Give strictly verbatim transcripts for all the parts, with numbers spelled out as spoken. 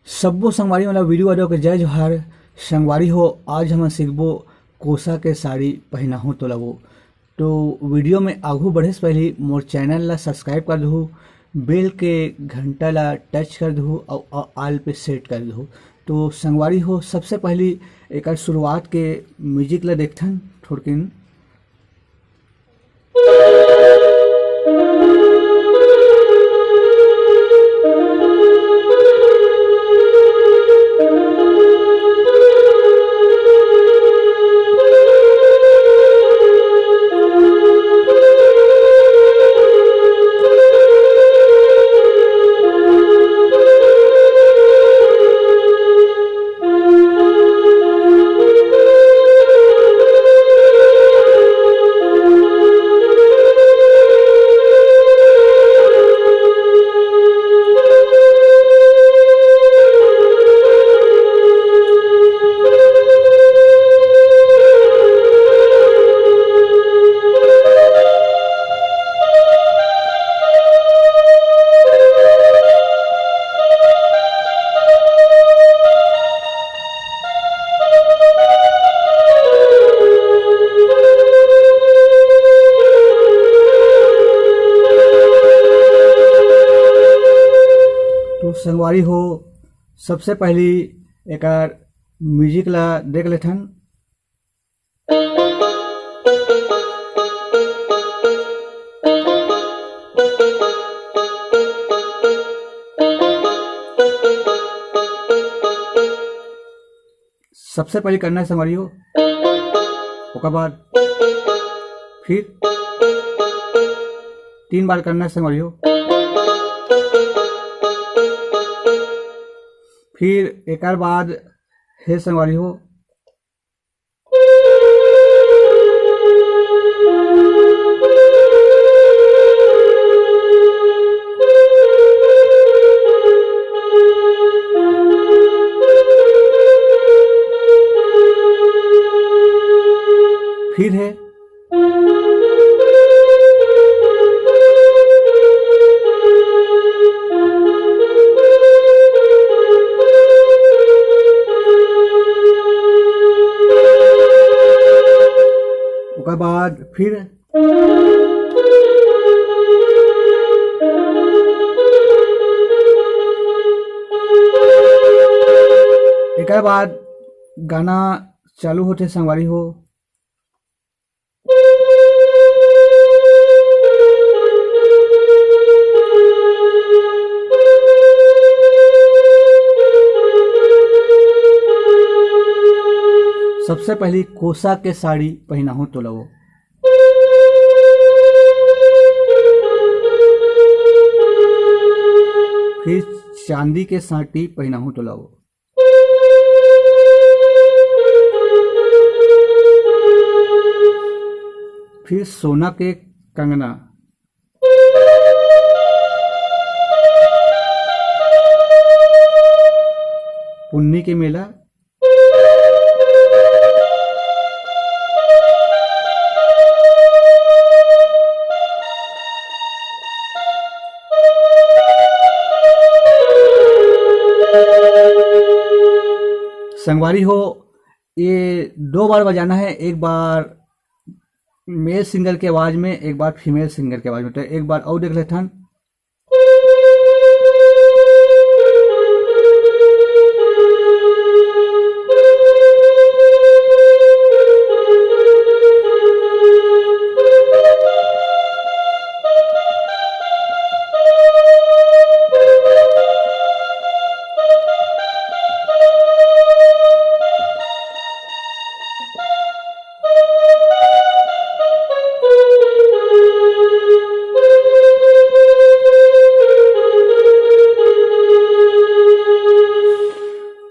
सब्बो संगवारी मन ला वीडियो वाडियो के जय जोहार। संगवारी हो, आज हमन सीखबो कोसा के साड़ी पहिनाहूँ तोला वो। तो वीडियो में आगू बढ़े से पहले मोर चैनल ला सब्सक्राइब कर दहू, बेल के घंटा ला टच कर दहू और ऑल पे सेट कर दहू। तो संगवारी हो, सबसे पहले एकर शुरुआत के म्यूजिक ला देखथन थोड़किन। तो संगवारी हो, सबसे पहली एकर म्यूजिक ला देख लेथन। सबसे पहले करना है संगवारी हो, ओकर बाद फिर तीन बार करना है संगवारी हो, फिर एकर बाद हे संगवारी हो, फिर है। ओकर बाद फिर। एकर बाद गाना चालू होथे संगवारी हो। सबसे पहली कोसा के साड़ी पहिनाहूँ तोला वो। फिर चांदी के साटी पहिनाहूँ तोला वो। फिर सोना के कंगना। पुन्नी के मेला। संगवारी हो, ये दो बार बजाना है, एक बार मेल सिंगर के आवाज में, एक बार फीमेल सिंगर के आवाज में। तो एक बार और देख लेथन।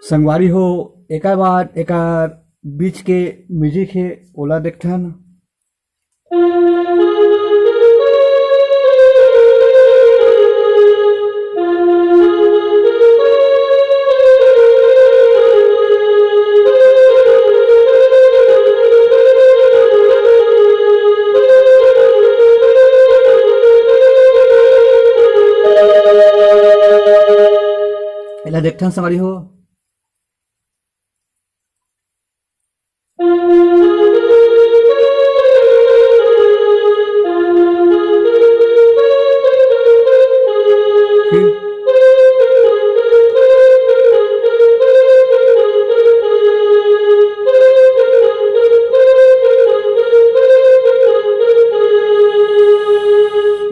संगवारी हो, एकर बाद एकर बीच के म्यूजिक हे, ओला देखथन। देखथन संगवारी हो।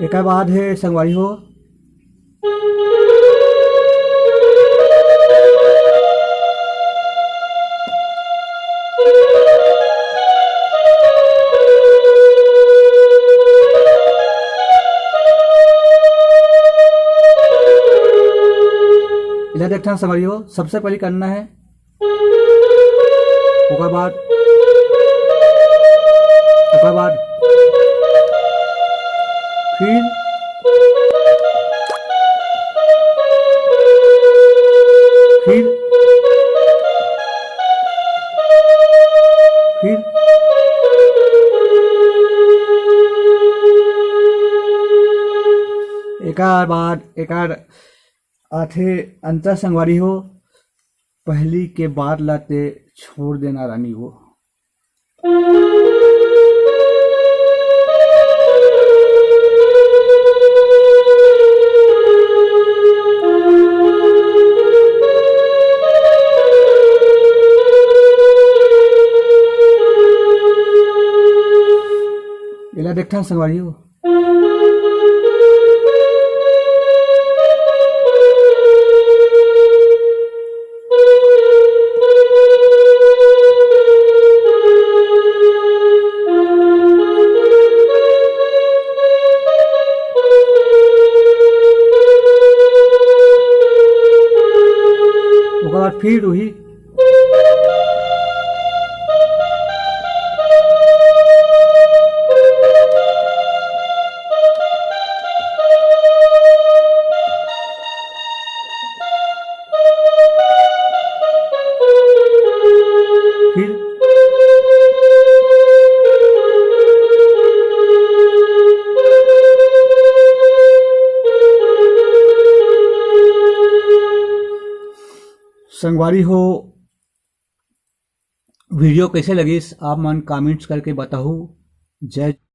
एकर बाद हे संगवारी हो। इधर देखना संगवारी हो, सबसे पहले करना है, ओकर बाद, ओकर बाद फिर, फिर, फिर एकर बाद एकर आथे अंतर संगवारी हो, पहली के बात ला ते छोड़ देना रानी हो। एला देखथन संगवारी हो। ओकर बाद फिर वही। फिर संगवारी हो, वीडियो कैसे लगिस, आप मन कमेंट्स करके बताहू। जय